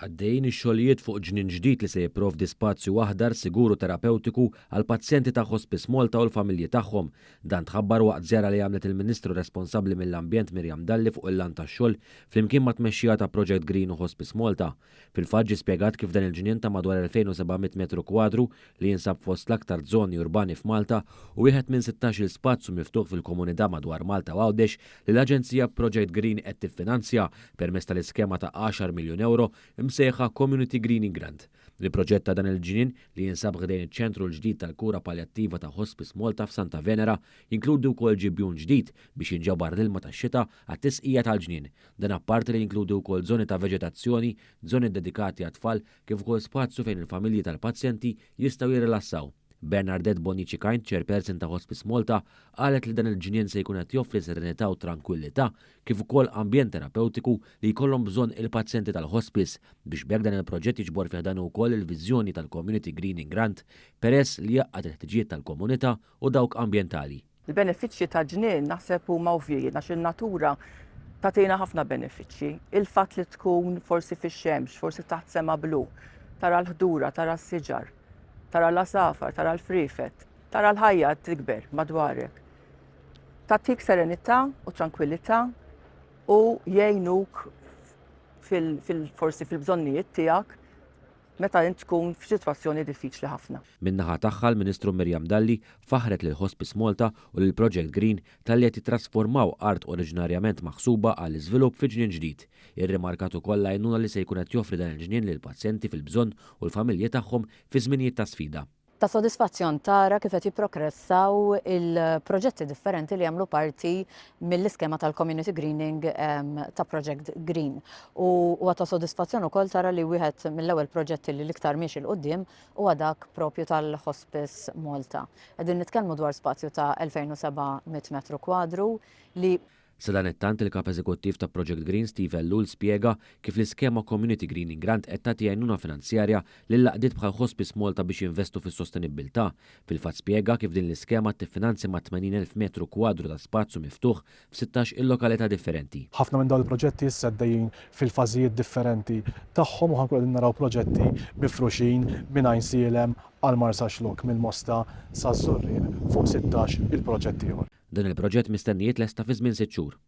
Għaddejjin ix-xogħlijiet fuq ġnien ġdid li se jipprovdi spazju aħdar, sigur u terapewtiku għall-pazjenti ta' Hospice Malta u l-familji tagħhom. Dan tħabbar waqt żjara li għamlet il-Ministru responsabbli mill-Ambjent Miriam Dalli fuq il-lant tax-xogħol flimkien mat-tmexxija ta' Project Green u Hospice Malta. Fil-fatt ġie spjegat kif dan il-ġnien ta' madwar 2,700 metru kwadru li jinsab fost l-aktar żoni urbani f'Malta u wieħed minn 16-il spazju miftuħ fil-komunità madwar Malta u Għawdex li l-aġenzija Project Green qed tiffinanzja permezz tal-iskema ta' għaxar miljun ewro msejħa Community Greening Grant. Il-proġett ta' dan il-ġnien, li jinsab ħdejn iċ-ċentru l-ġdid tal-kura paljattiva ta' Hospice Malta f'Santa Venera, jinkludi wkoll ġibjun ġdid biex jinġabar l-ilma tax-xita għat-tisqija tal-ġnien. Dan apparti li jinkludi wkoll żoni ta' veġetazzjoni, żoni ddedikati għat-tfal kif ukoll spazju fejn il-familji tal-pazjenti jistgħu jirrilassaw. Bernardette Bonnici Kind, Chairperson ta' Hospice Malta, qalet li dan il-ġnien se jkun qed joffri serenità u trankwillità kif ukoll ambjent terapewtiku li jkollhom bżonn il-pazjenti tal-hospice biex b'hekk dan il-proġett jiġbor fi ħdanu wkoll il-viżjoni tal-Community Greening Grant peress li jgħaqqad il-ħtiġijiet tal-komunità u dawk ambjentali. Il-benefiċċji ta' ġnien naħseb huma ovvji għax in-natura tagħtina ħafna benefiċċji. Il-fatt li tkun forsi fix-xemx, forsi taħt sema blu, tara l-ħdura, tara s-siġar, tara l-għasafar, tara l-friefet, tara l-ħajja tikber madwarek. Tagħtik serenità u trankwillità u jgħinuk fil-forsi fil-bżonnijiet tiegħek meta int tkun f'sitwazzjoni diffiċli ħafna. Min-naħa tagħha l-Ministru Miriam Dalli faħħret lil Hospice Malta u lil Project Green talli qed jittrasformaw art oriġinarjament maħsuba għall-iżvilupp fi ġnien ġdid. Irrimarkat ukoll l-għajnuna li se jkun qed joffri dan il-ġnien lill-pazjenti fil-bżonn u l-familji tagħhom fi żminijiet ta' sfida. Ta' sodisfazzjon tara kif qed jipprogressaw il-proġetti differenti li jagħmlu parti mill-iskema tal-Community Greening ta' Project Green. U huwa ta' sodisfazzjon ukoll tara li wieħed mill-ewwel proġetti li l-iktar miexi 'l quddiem huwa dak propju tal-Hospice Malta. Qegħdin nitkellmu dwar spazju ta' 2,700 metru kwadru li Sadanittant, il-Kap Eżekuttiv ta' Project Green Steve Ellul spjega kif l-iskema Community Greening Grant qed tagħti għajnuna finanzjarja lil għaqdiet bħal Hospice Malta biex jinvestu fis-sostenibbiltà. Fil-fatt spjega kif din l-iskema tiffinanzja mat-80,000 metru kwadru ta' spazju miftuħ f'sittax il-lokalità differenti. Ħafna minn dawn il-proġetti issa għaddejjin fil-fażijiet differenti tagħhom u ħa nkunu qegħdin naraw proġetti mifruxin minn Għajnsielem għal Marsaxlokk, mill-Mosta saż-Żurrieq fuq sittax il-proġett ieħor. Dan il-proġett mistenni jitlesta fi żmien sitt xhur.